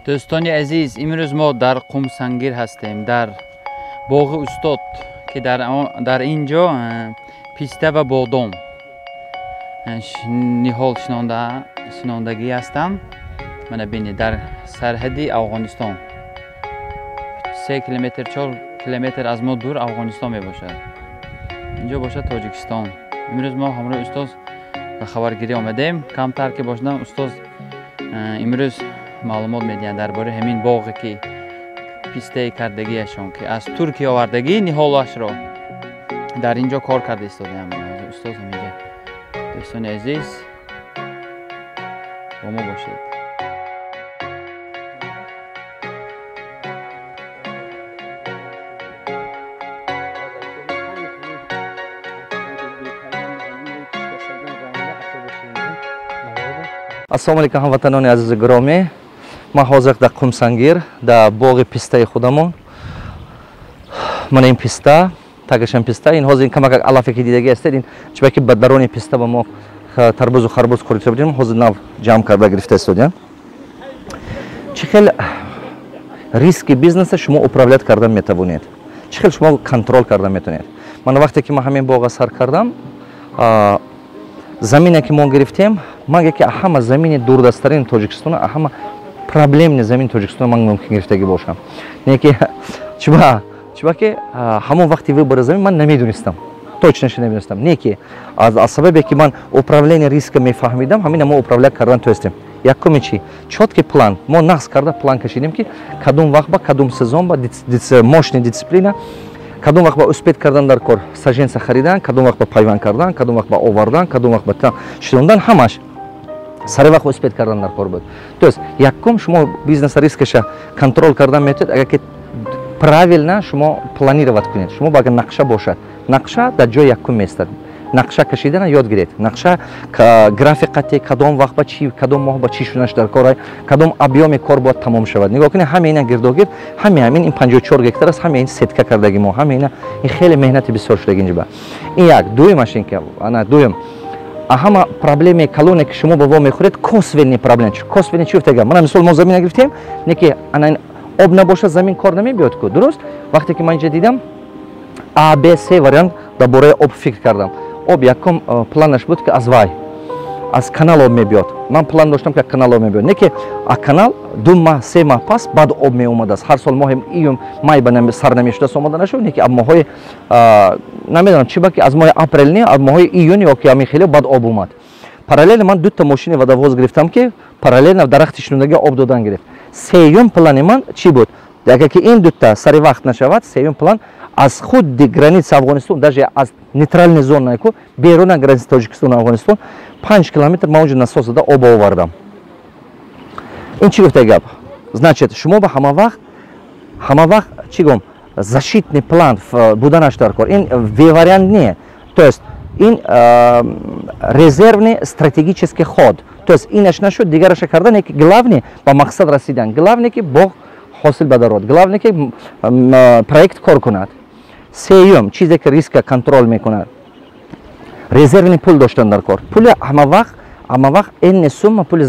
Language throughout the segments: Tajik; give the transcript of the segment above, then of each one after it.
Дӯстони азиз, имрӯз мо дар Қумсангир ҳастем, дар боғи устод, ки дар ин ҷо писта ва бодом ниҳол шинондагӣ ҳастам. Мана бинед, дар сарҳади Афғонистон 3 километр, 4 километр аз мо дур Афғонистон мебошад. Инҷо бошад Тоҷикистон. Имрӯз мо ҳамроҳи устоз ба хабаргирӣ омадем. Камтар ки бошадам, устоз имрӯз маълумот медиҳанд дар бораи ҳамин боғе, ки пистаи кардагиашон, ки аз Туркия овардагӣ ниҳолашро дар ин ҷо кор карда истодаам. Устоз ҳаминҷа. Дӯстони азиз, бо мо бошед. Ассалому алайкум, ҳамватанони азизу гиромӣ. Ман ҳозир дар Қумсангир, дар боғи пистаи худамон. Мана ин писта, тагашам писта. Ин ҳозир ин камакак алафе ки дидагӣ ҳастед, ин чиба ки ба дарони писта ба мо тарбузу харбуз хӯрида будем, ҳозир нав ҷамъ карда гирифта истодем. Чӣ хел риски бизнеса шумо управлять карда метавонед? Чӣ хел шумо контрол карда метавонед? Ман вақте ки ман ҳамин боға сар кардам, замине ки мо гирифтем, ман яке ҳама замини дурдасттарини Тоҷикистона, ҳама проблемни замини Тоҷикистона ман мумкин гирифтагӣ бошам. Не ки чиба ки ҳамон вақти выбори замин ман намедонистам, точноша намедонистам. Не ки аз сабабе ки ман управление риска мефаҳмидам, ҳамина мо управлять кардан тоистем. Якуми чи? Чёткий план. Мо нақс карда план кашидем, ки кадом вақт ба кадом сезон ба мощный дисциплина, кадом вақт ба успеть кардан дар кор, саженца харидан, кадом вақт ба пайванд кардан, кадом вақт ба овардан, кадом вақт ба шидондан, ҳамаш сари вақт успеть кардан дар кор буд. То есть якум шумо бизнес рискаша контрол кардан метавонед, агар ки правильно шумо планировать кунед. Шумо агар нақша бошад, нақша дар ҷои якум меистад. Нақша кашидана ёд гиред. Нақша графиқате, кадом вақт ба чи, кадом моҳ ба чӣ шунаш дар кор, кадом объёми кор бояд тамом шавад. Нигоҳ кунед, ҳама ина гирдогирд, ҳама ҳамин ин 54 гектар аст, ҳама ин сетка кардаги мо, ҳама ина ин хеле меҳнати бисёр шудаги инҷо. Ин як, дуюмаш ин ки ана дуюм ҳама проблемаи калоне ки шумо ба во мехӯред, косвенный проблема. Косвенный чӣ гуфтага? Мана мисол мо замина гирифтем, не ки ана об набошад, замин кор намебиёд ку, дуруст? Вақте ки ман инҷа дидам, А, Б, С вариант дар бораи об фикр кардам. Об якум планаш буд, ки аз вай, аз канал об мебиёд. Ман план доштам, ки аз канал об мебиёд. Не ки аз канал 2 маҳ, 3 маҳ пас баъд об меомадааст. Ҳар сол моҳи июн, май ба сар намешудааст, омода нашуд, не ки аз моҳҳои, намедонам чӣ ба, ки аз моҳи апрел не, аз моҳои июн ё ки ҳамин хеле баъд об омад. Параллельно ман дута мошини водовоз гирифтам, ки параллельно дарахти шинондагӣ об додан гирифт. Сеюм плани ман чӣ буд? Агар ки ин дута сари вақт нашавад, сеюм план аз худи граница Афғонистон, даже аз нейтральный зона ку, беруна граница Тоҷикистону Афғонистон 5 километр ман онҷо насос зада об овардам. Ин чӣ гуфта гап? Значит, шумо ба ҳама вақт, ҳама вақт чӣ гум, защитный план буданаш дар кор. Ин вариант не. То есть ин резервный стратегический ход. То есть инаш нашуд, дигараша кардан, ки главный ба мақсад расидан. Главный ки боғ ҳосил ба дарод. Главный ки проект кор кунад. Сеюм чизе ки риска контрол мекунад, резервный пул доштан дар кор. Пули ҳама вақт, ҳама вақт энне сумма пули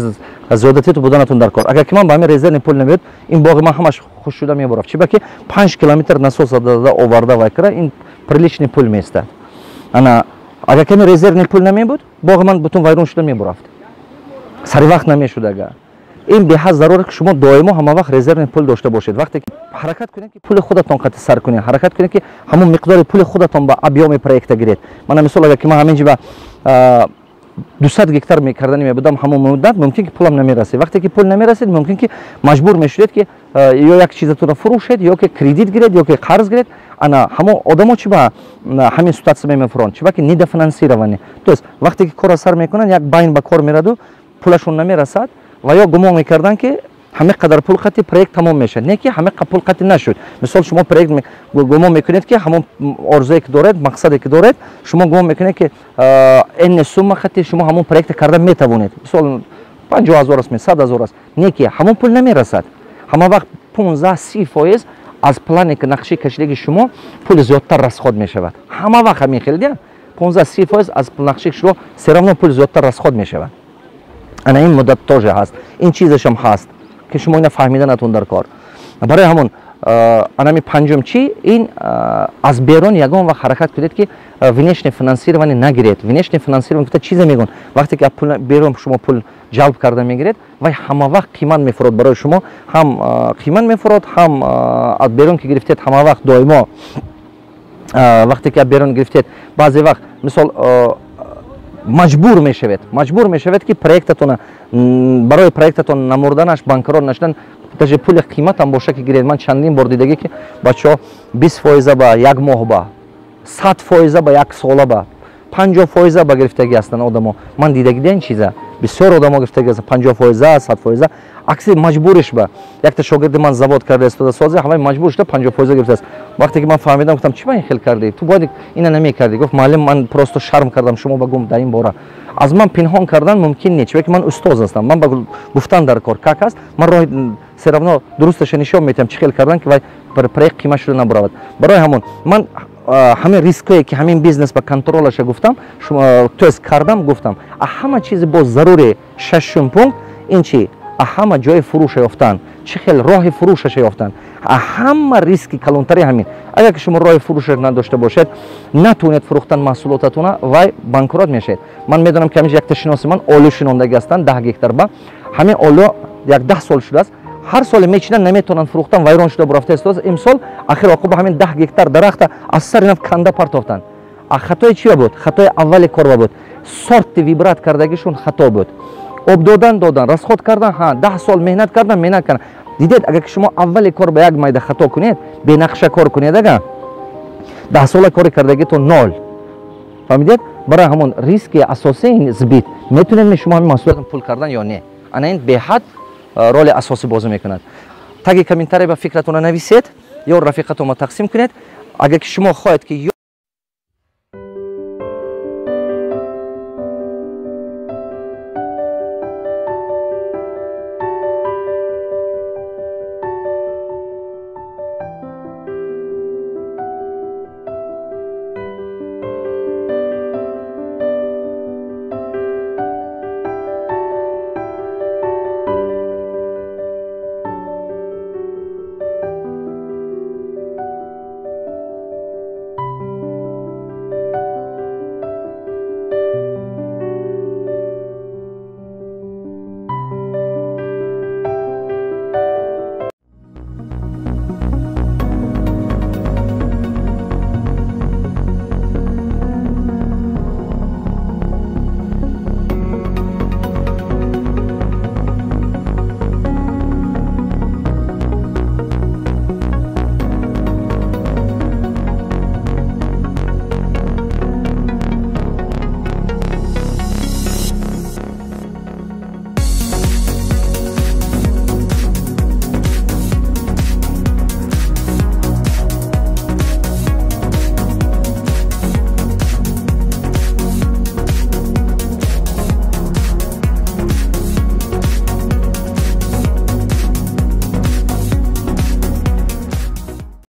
зиёдатиту буданатон дар кор. Агар ки ман ба ҳамин резервный пул намеёд, ин боғи ман ҳамаш хуш шуда мебурафт. Чиба ки 5 километр насос зада оварда вай кара, ин приличный пул меистад. Ана агар ки резервный пул намебуд, боғи ман бутун вайрон шуда мебурафт, сари вақт намешуд. Агар ин беҳад зарур, ки шумо доимо ҳама вақт резервный пул дошта бошед. Вақте ки ҳаракат кунед, ки пули худатон қати сар кунед, ҳаракат кунед, ки ҳамон миқдори пули худатон ба объёми проекта гиред. Мана мисол, агар ки ман ҳамин ҷи ба 200 гектар мекардани мебудам, ҳамон муддат мумкин ки пулам намерасид. Вақте ки пул намерасид, мумкин ки маҷбур мешудед, ки ё як чизатонро фурӯшед, ё ки кредит гиред, ё ки қарз гиред. Ана ҳамон одамо чи ба ҳамин ситуация мемефуранд? Чиба ки недофинансирование. То есть вақте ки корро сар мекунанд, як байн ба кор мераду пулашон намерасад, ва ё гумон мекарданд, ки ҳама қадар пул қати проект тамом мешавад. Не ки ҳама пул қати нашуд. Мисол, шумо проект гумон мекунед, ки ҳамон орзуе ки доред, мақсаде ки доред, шумо гумон мекунед, ки энне сумма қати шумо ҳамон проекта карда метавонед. Мисол, 50 000 аст, 100 000 аст. Не ки ҳамон пул намерасад. Ҳама вақт 15-30% аз плане ки нақшаи кашидаги шумо пули зиёдтар расход мешавад. Ҳама вақт ҳамин хел дия, 15-30% аз нақшаи шумо все равно пул зиёдтар расход мешавад. Ана ин муддат тоже ҳаст, ин чизашам ҳаст. Ки шумо ина фаҳмиданатон дар кор. Барои ҳамон анами панҷум чи? Ин аз берун ягон вақт ҳаракат кунед, ки внешнее финансирование нагиред. Внешнее финансирование гуфта чизе мегӯн? Вақте ки берун шумо пул ҷалб карда мегиред, вай ҳама вақт қимат мефурод. Барои шумо ҳам қимат мефурод, ҳам аз берун ки гирифтед, ҳама вақт доимо вақте ки аз берун гирифтед, баъзе вақт, мисол, маҷбур мешавед, ки проектатона, барои проектатон намурданаш, банкрот нашудан, даже пули қиматам боша ки гиред. Ман чандин бор дидагӣ, ки бачаҳо 20 фоиза ба як моҳ, ба 100 фоиза, ба як сола, ба 50 фоиза ба гирифтагӣ ҳастанд одамо. Ман дидагида ин чиза, бисёр одамо гирифтагӣ ҳастанд 50 фоиза, 100 фоиза. Акси маҷбуриш ба якта шогирди ман завод карда истода сози, ҳамаи маҷбур шуда 50 фоиза гирифтааст. Вақте ки ман фаҳмидам, гуфтам: «Чӣ ба ин хел кардӣ? Ту бояд ина намекардӣ». Гуфт: «Муаллим, ман просто шарм кардам шумо ба гум дар ин бора. Аз ман пинҳон кардан мумкин нест, чунки ман устоз ҳастам. Ман ба гуфтан дар кор как аст, ман роҳи всё равно дурусташа нишон метиҳам, чӣ хел кардан, ки вай проект қимат шуда набаравад». Барои ҳамон ман ҳамин риское, ки ҳамин бизнес ба контролаша гуфтам, то есть кардам, гуфтам. А ҳама чизи боз зарури, шашум пункт ин чи? А ҳама ҷои фурӯша ёфтан, чӣ хел роҳи фурӯшаша ёфтан. А ҳама риски калонтари ҳамин. Агар ки шумо роҳи фурӯша надошта бошед, натавонед фурӯхтан маҳсулотатона, вай банкрот мешавед. Ман медонам, ки ҳаминҷа якта шиноси ман олу шинондагӣ ҳастанд, 10 гектар ба. Ҳамин олу як 10 сол шудааст, ҳар соле мечинанд, наметавонанд фурӯхтан, вайрон шуда бурафта истодааст. Имсол ахир оқиба ҳамин 10 гектар дарахта аз сари нав канда партофтанд. А хатои чия буд? Хатои аввали корба буд, сорти выбрать кардагишон хато буд. Об додан, додан, расход кардан, ҳа, 10 сол меҳнат кардан, меҳнат кардан. Дидед, агар ки шумо аввали кор ба як майда хато кунед, бенақша кор кунед, ага 10 сола кори кардагитон нол. Фаҳмидед? Барои ҳамон риски асосии сбыт: метавонед шумо ҳамин маҳсулотро пул кардан ё не? Ана ин беҳад роли асосӣ бозӣ мекунад. Таги комментарий ба фикратонро нависед ё рафиқатонро тақсим кунед, агар ки шумо хоҳед, ки